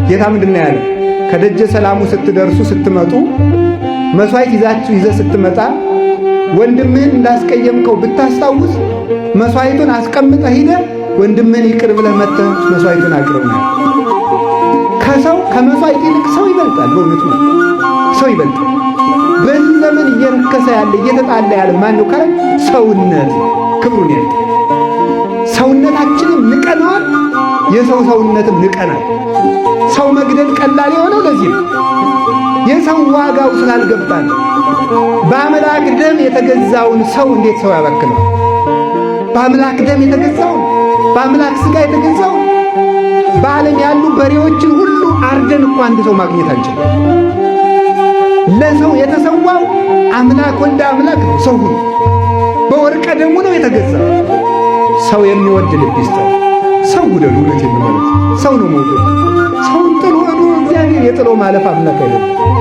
ጌታ ምንድን ነው ያለ? ከደጀ ሰላሙ ስትደርሱ ስትመጡ መስዋዕት ይዛችሁ ይዘህ ስትመጣ ወንድምህን እንዳስቀየምከው ብታስታውስ መስዋዕቱን አስቀምጠህ ሂደህ ወንድምህን ይቅር ብለህ መጥተህ መስዋዕቱን አቅርብ ነው። ከሰው ከመስዋዕት ይልቅ ሰው ይበልጣል። በእውነቱ ሰው ይበልጣል። በዚህ ዘመን እየረከሰ ያለ እየተጣላ ያለ ማን ነው ካለ ሰውነት ክብሩን ያጣ። ሰውነታችንም ንቀነዋል፣ የሰው ሰውነትም ንቀናል። ሰው መግደል ቀላል የሆነው ለዚህ ነው። የሰው ዋጋው ስላልገባን በአምላክ ደም የተገዛውን ሰው እንዴት ሰው ያባክነዋል? በአምላክ ደም የተገዛውን፣ በአምላክ ሥጋ የተገዛውን፣ በዓለም ያሉ በሬዎችን ሁሉ አርደን እኮ አንድ ሰው ማግኘት አንችልም። ለሰው የተሰዋው አምላክ ወልደ አምላክ ነው። ሰው ሁሉ በወርቀ ደሙ ነው የተገዛው። ሰው የሚወድ ልብ ይስጠው። ሰው ውደዱ። እውነቴን ነው ማለት ሰው ነው መውደድ። ሰውን ጥሎ እግዚአብሔር የጥሎ ማለፍ አምላክ አይደለም።